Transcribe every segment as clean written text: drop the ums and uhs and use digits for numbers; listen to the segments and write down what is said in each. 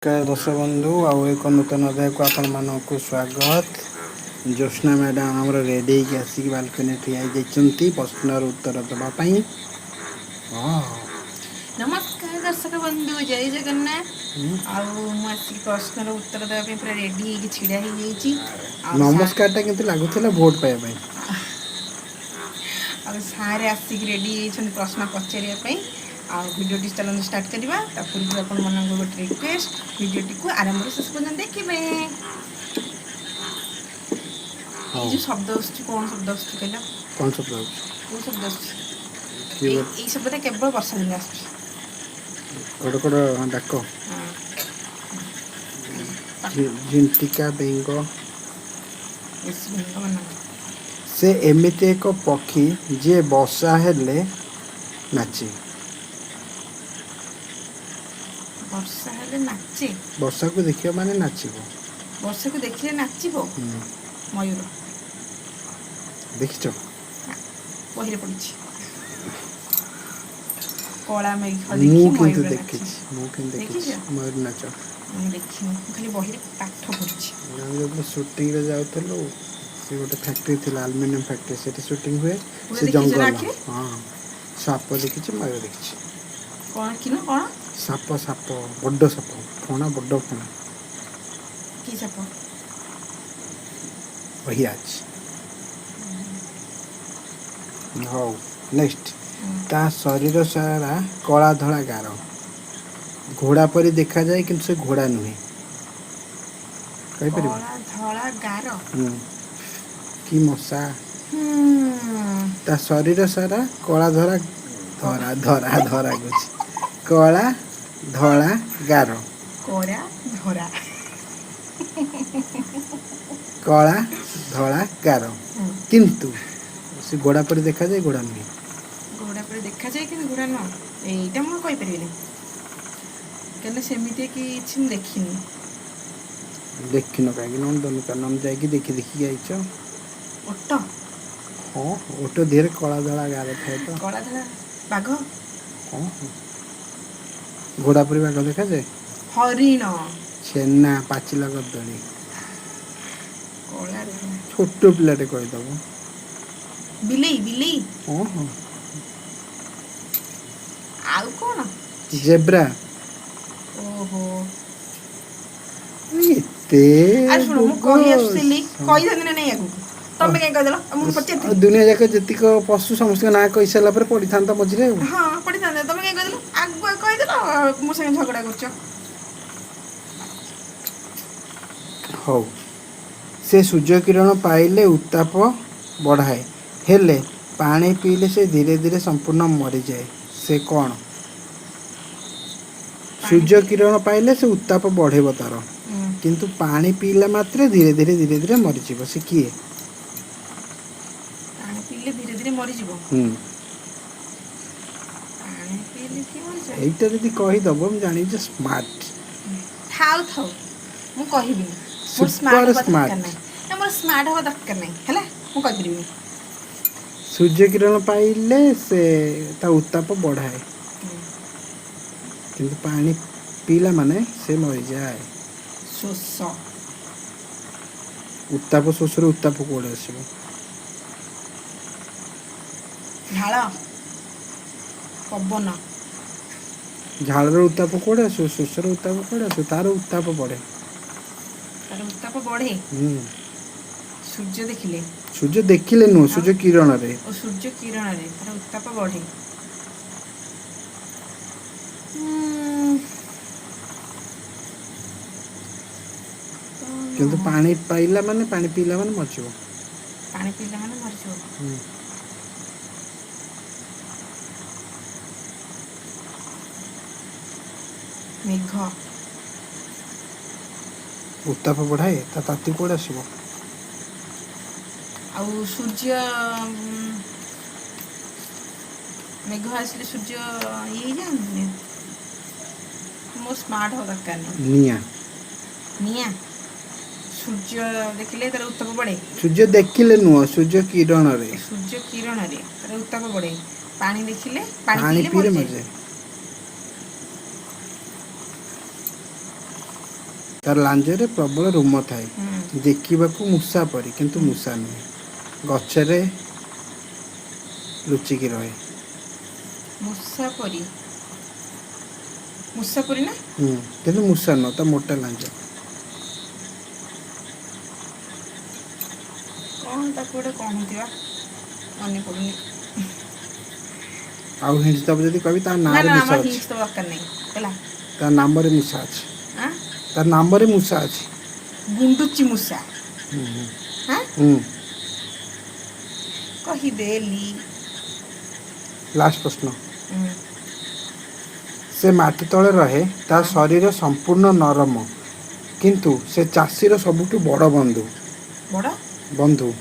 ନମସ୍କାର ଦର୍ଶକ ବନ୍ଧୁ, ଆଉ ଏକ ନୂତନ ଅଧ୍ୟାୟକୁ ଆପଣମାନଙ୍କୁ ସ୍ୱାଗତ। ଜ୍ୟୋତ୍ସ୍ନା ମ୍ୟାଡ଼ାମ ଆମର ରେଡ଼ି ହେଇକି ଆସିକି ବାଲକୋନିରେ ଠିଆ ହେଇଯାଇଛନ୍ତି ପ୍ରଶ୍ନର ଉତ୍ତର ଦେବା ପାଇଁ। ହଁ। ନମସ୍କାର ଦର୍ଶକ ବନ୍ଧୁ, ଜୟ ଜଗନ୍ନାଥ। ଆଉ ମୁଁ ଆସିକି ପ୍ରଶ୍ନର ଉତ୍ତର ଦେବା ପାଇଁ ପୁରା ରେଡି ହେଇକି ଛିଡ଼ା ହେଇଯାଇଛି। ଆଉ ନମସ୍କାରଟା କିନ୍ତୁ ଲାଗୁଥିଲା ଭୋଟ ପାଇବା ପାଇଁ। ଆଉ ସାର୍ ଆସିକି ରେଡି ହେଇଯାଇଛନ୍ତି ପ୍ରଶ୍ନ ପଚାରିବା ପାଇଁ। ଆଉ ଭିଡ଼ିଓଟି ଚାଲନ୍ତୁ ଷ୍ଟାର୍ଟ କରିବା। ତା ପୂର୍ବରୁ ଆପଣମାନଙ୍କୁ ଗୋଟେ ରିକ୍ୱେଷ୍ଟ, ଭିଡ଼ିଓଟିକୁ ଆରମ୍ଭରୁ ଶେଷ ପର୍ଯ୍ୟନ୍ତ ଦେଖିବେ। ଏଇ ହଉ। ଯେଉଁ ଶବ୍ଦ ଆସୁଛି, କ'ଣ ଶବ୍ଦ ଆସୁଛି କହିଲ? କ'ଣ ଶବ୍ଦ ହେଉଛି? କେଉଁ ଶବ୍ଦ ଆସୁଛି? କିଏ? ଏଇ ଏଇ ଶବ୍ଦଟା କେବଳ ବର୍ଷା ଦିନେ ଆସୁଛି। କଡ଼ କଡ଼ ଡାକ। ହଁ। ଝିଣ୍ଟିକା, ବେଙ୍ଗ। ବେଶୀ ବେଙ୍ଗ ମାନଙ୍କ। ସେ ଏମିତି ଏକ ପକ୍ଷୀ ଯିଏ ବର୍ଷା ହେଲେ ନାଚେ। ବର୍ଷା ହେଲେ ନାଚେ? ବର୍ଷାକୁ ଦେଖିବ ମାନେ ନାଚିବ। ବର୍ଷାକୁ ଦେଖିଲେ ନାଚିବ? ହୁଁ। ମୟୂର। ଦେଖିଛ? ନା, ବହିରେ ପଢିଛି। କଳା ମେଘ ମୁଁ ଦେଖି କିନ୍ତୁ ମୟୂର ନାଚେ। ଦେଖିଛି, ମୁଁ କିନ୍ତୁ ଦେଖିଛ? ଦେଖିଛି ମୟୂର ନାଚ। ମୁଁ ଦେଖିନି, ମୁଁ ଖାଲି ବହିରେ ପାଠ ପଢିଛି। ଆମେ ଯେତେବେଳେ ସୁଟିଂରେ ଯାଉଥିଲୁ, ସେ ଗୋଟେ ଫ୍ୟାକ୍ଟ୍ରି ଥିଲା, ଆଲୁମିନିୟମ ଫ୍ୟାକ୍ଟ୍ରି, ସେଠି ସୁଟିଂ ହୁଏ। ପୁରା ସେ ଦେଖିଛ ନା ଜଙ୍ଗଲ। ଆଖିରେ? ହଁ, ସାପ ଦେଖିଛି, ମୟୂର ଦେଖିଛି। କଣ କି ନା କଣ? ସାପ, ସାପ, ବଡ଼ ସାପ, ଫଣା, ବଡ଼ ଫଣା। କି ସାପ? ରହିଆଛି। ହଉ, ନେକ୍ସଟ। ହୁଁ। ତା ଶରୀର ସାରା କଳା ଧଳା ଗାର, ଘୋଡ଼ା ପରି ଦେଖାଯାଏ କିନ୍ତୁ ସେ ଘୋଡ଼ା ନୁହେଁ। କହିପାରିବ? କଳା ଧଳା ଗାର? ହୁଁ, କି ମଶା? ହୁଁ। ତା ଶରୀର ସାରା କଳା ଧରା କଳା ଧରା ଧରା ଧରା କହୁଛି, କଳା ଧଳା ଗାର। କରା ଧରା। କଳା ଧଳା ଗାର। ହୁଁ। କିନ୍ତୁ ସେ ଘୋଡ଼ା ପରି ଦେଖାଯାଏ, ଘୋଡ଼ା ନୁହେଁ। ଘୋଡ଼ା ପରି ଦେଖାଯାଏ କିନ୍ତୁ ଘୋଡ଼ା ନୁହଁ, ଏଇଟା ମୁଁ କହିପାରିବିନି, କାହିଁକିନା ସେମିତି କିଛି ମୁଁ ଦେଖିନି। ଦେଖିନ କାହିଁକି? ନନ୍ଦନକାନନ ଯାଇକି ଦେଖି ଦେଖିକି ଆଇଛ। ଓଟ। ହଁ, ଓଟ ଦେହରେ କଳା ଧଳା ଗାର ଥାଏ ତ। କଳା ଧଳା ବାଘ। ହଁ ହଁ, ଘୋଡ଼ା ପରି ବାଘ ଦେଖାଯାଏ। ହରିଣ। ଛେନା ପାଚିଲା କଦଳୀ। କଳା ଧଳା। ଛୋଟ ପିଲାଟେ କହିଦବ। ବିଲେଇ, ବିଲେଇ। ହଁ ହଁ। ଆଉ କଣ? ଜେବ୍ରା। ଓହୋ। ଏତେ ଆରେ ଶୁଣ, ମୁଁ କହି ବୋଗସ୍। ଆସୁଥିଲି, କହିଥାନ୍ତି ନା ନାଇଁ ଆଗକୁ? ତମେ କାହିଁ କହିଦେଲ? ଆଉ ମୁଁ ଆଉ ପଚାରିଥିଲି। ଦୁନିଆ ଯାକ ଯେତିକ ପଶୁ ସମସ୍ତଙ୍କ ନାଁ କହିସାରିଲା ପରେ ପଡ଼ିଥାନ୍ତା ମଝିରେ ଆଉ। ହଁ, ପଢିଥାନ୍ତେ, ତମେ କାହିଁ କହିଦେଲ? ଆଗୁଆ କହିଦେଲ ଆଉ ମୋ ସାଙ୍ଗେ ଝଗଡ଼ା କରୁଛ। ହଉ, ସେ ସୂର୍ଯ୍ୟ କିରଣ ପାଇଲେ ଉତ୍ତାପ ବଢ଼ାଏ, ହେଲେ ପାଣି ପିଇଲେ ସେ ଧୀରେ ଧୀରେ ସମ୍ପୂର୍ଣ୍ଣ ମରିଯାଏ। ସେ କ'ଣ? ପାଣି ସୂର୍ଯ୍ୟ ପିଇ କିରଣ ପାଇଲେ ସେ ଉତ୍ତାପ ବଢ଼େଇବ ତାର, ହୁଁ। କିନ୍ତୁ ପାଣି ପିଇଲା ମାତ୍ରେ ଧୀରେ ଧୀରେ ଧୀରେ ଧୀରେ ମରିଯିବ। ସେ କିଏ? ପାଣି ପିଇଲେ ଧୀରେ ଧୀରେ ମରିଯିବ? ହୁଁ। ପାଣି ପିଇଲେ କିଏ ମରିଯାଏ? ଏଇଟା ଯଦି କହିଦବ, ମୁଁ ଜାଣିବି ଯେ ସ୍ମାର୍ଟ। ଥାଉ ଥାଉ, ମୁଁ କହିବିନି। ମୋର ସ୍ମାର୍ଟ ସୁପର ହବା ଦରକାର ସ୍ମାର୍ଟ। ନାହିଁ ନା, ମୋର ସ୍ମାର୍ଟ ହବା ଦରକାର ନାହିଁ। ହେଲା, ମୁଁ କହିପାରିବିନି। ସୂର୍ଯ୍ୟ କିରଣ ପାଇଲେ ସେ ତା ଉତ୍ତାପ ବଢ଼ାଏ, ହୁଁ। କିନ୍ତୁ ପାଣି ପିଇଲା ମାନେ ସେ ମରିଯାଏ। ଶୋଷ। ଉତ୍ତାପ, ଶୋଷରୁ ଉତ୍ତାପ କୁଆଡ଼େ ଆସିବ? ଝାଳ, ପବନ। ଝାଳର ଉତ୍ତାପ କୁଆଡ଼େ ଆସିବ? ଶୋଷର ଉତ୍ତାପ କୁଆଡ଼େ ଆସିବ? ତାର ଉତ୍ତାପ ବଢ଼େ। ତାର ଉତ୍ତାପ ବଢ଼େ? ହୁଁ। ସୂର୍ଯ୍ୟ ଦେଖିଲେ? ସୂର୍ଯ୍ୟ ଦେଖିଲେ ନୁହଁ, ଆଉ ସୂର୍ଯ୍ୟ କିରଣରେ। ଓ, ସୂର୍ଯ୍ୟ କିରଣରେ ତାର ଉତ୍ତାପ ବଢ଼େ। ହୁଁ, କଣ? କିନ୍ତୁ ପାଣି ପାଇଲା ମାନେ, ପାଣି ପିଇଲା ମାନେ ମରିଯିବ। ପାଣି ପିଇଲା ମାନେ ମରିଯିବ? ହୁଁ। ମେଘ। ଉତ୍ତାପ ବଢ଼ାଏ, ତା ତାତି କୁଆଡ଼େ ଆସିବ? ଆଉ ସୂର୍ଯ୍ୟ, ମେଘ ଆସିଲେ ସୂର୍ଯ୍ୟ ଇଏ ହେଇଯାଆନ୍ତିନି? ମୋର ସ୍ମାର୍ଟ ହବା ଦରକାର ନାହିଁ। ନିଆଁ। ନିଆଁ? ସୂର୍ଯ୍ୟ ଦେଖିଲେ ତାର ଉତ୍ତାପ ବଢ଼େ? ସୂର୍ଯ୍ୟ ଦେଖିଲେ ନୁହଁ, ସୂର୍ଯ୍ୟ କିରଣରେ। ଓ, ସୂର୍ଯ୍ୟ କିରଣରେ ତାର ଉତ୍ତାପ ବଢ଼େ। ପାଣି ଦେଖିଲେ, ପାଣି ପାଣି ପିଇଲେ ପିଇଲେ ମରିଯାଏ? ମରିଯାଏ। ତାର ଲାଞ୍ଜରେ ପ୍ରବଳ ରୁମ ଥାଏ। ହୁଁ। ଦେଖିବାକୁ ମୂଷା ପରି କିନ୍ତୁ ମୂଷା ନୁହେଁ। ଗଛରେ ଲୁଚିକି ରହେ। ମୂଷା ପରି, ମୂଷା ପରି ନା? ହୁଁ, କିନ୍ତୁ ମୂଷା ନୁହଁ, ତା ମୋଟା ଲାଞ୍ଜ। କ'ଣ ତାକୁ ଗୋଟେ କହନ୍ତି ବା, ମନେ ପଡୁନି। ଆଉ ହିଣ୍ଟସ୍ ଦବ ଯଦି କହିବି, ତା ନା ନାଁରେ ନା, ମୂଷା ଆମର ଅଛି। ହିଣ୍ଟସ୍ ତ ଦରକାର ନାହିଁ, ହେଲା। ତା ନାମରେ ମୂଷା ଅଛି। ଆଁ? ତା ନାମରେ ମୂଷା ଅଛି। ଗୁଣ୍ଡୁଚି ମୂଷା। ହୁଁ ହୁଁ। ହାଁ। ହୁଁ। କହିଦେଲି। ଲାଷ୍ଟ ପ୍ରଶ୍ନ। ହୁଁ। ସେ ମାଟି ତଳେ ରହେ, ତା ହଁ। ଶରୀର ସମ୍ପୂର୍ଣ୍ଣ ନରମ, କିନ୍ତୁ ସେ ଚାଷୀର ସବୁଠୁ ବଡ଼ ବନ୍ଧୁ। ବଡ଼ ବନ୍ଧୁ।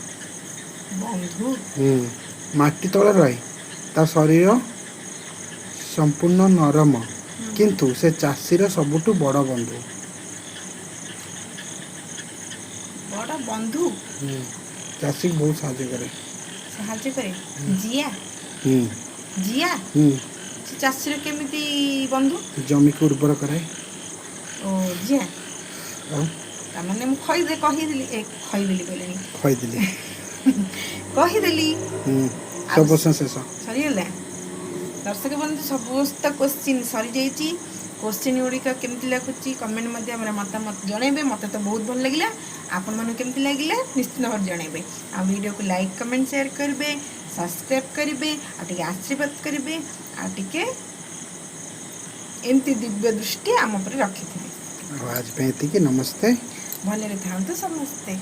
ବନ୍ଧୁ। ହୁଁ, ମାଟି ତଳେ ରହେ, ତା ଶରୀର ସମ୍ପୂର୍ଣ୍ଣ ନରମ, ହୁଁ। କିନ୍ତୁ ସେ ଚାଷୀର ସବୁଠୁ ବଡ଼ ବନ୍ଧୁ। ବଡ଼ ବନ୍ଧୁ। ହୁଁ, ଚାଷୀକୁ ବହୁତ ସାହାଯ୍ୟ କରେ। ସାହାଯ୍ୟ କରେ। ଜିଆ। ହୁଁ। ଜିଆ। ହୁଁ। ସେ ଚାଷୀର କେମିତି ବନ୍ଧୁ? ଜମିକୁ ଉର୍ବର କରାଏ। ଓ, ଜିଆ। ଆଉ ତାମାନେ ମୁଁ ଖଇଦେ କହିଦେଲି, ଏ ଖଇଦେଲି କହିଲେଣି। ଖୋଇଦେଲି। କହିଦେଲି। ହୁଁ। ଆଉ ସବୁ ପ୍ରଶ୍ନ ଶେଷ। ସରିଗଲା। ଦର୍ଶକ ବନ୍ଧୁ, ସମସ୍ତ କୋଶ୍ଚିନ୍ ସରିଯାଇଛି। କୋଶ୍ଚିନ୍ ଗୁଡ଼ିକ କେମିତି ଲାଗୁଛି, କମେଣ୍ଟ ମାଧ୍ୟମରେ ମତାମତ ଜଣାଇବେ। ମୋତେ ତ ବହୁତ ଭଲ ଲାଗିଲା, ଆପଣମାନଙ୍କୁ କେମିତି ଲାଗିଲା ନିଶ୍ଚିତ ଭାବରେ ଜଣାଇବେ। ଆଉ ଭିଡ଼ିଓକୁ ଲାଇକ୍, କମେଣ୍ଟ, ସେୟାର କରିବେ, ସବସ୍କ୍ରାଇବ୍ କରିବେ, ଆଉ ଟିକେ ଆଶୀର୍ବାଦ କରିବେ, ଆଉ ଟିକେ ଏମିତି ଦିବ୍ୟ ଦୃଷ୍ଟି ଆମ ଉପରେ ରଖିଥିବେ। ଆଉ ଆଜି ପାଇଁ ଏତିକି, ନମସ୍ତେ। ଭଲରେ ଥାଆନ୍ତୁ ସମସ୍ତେ।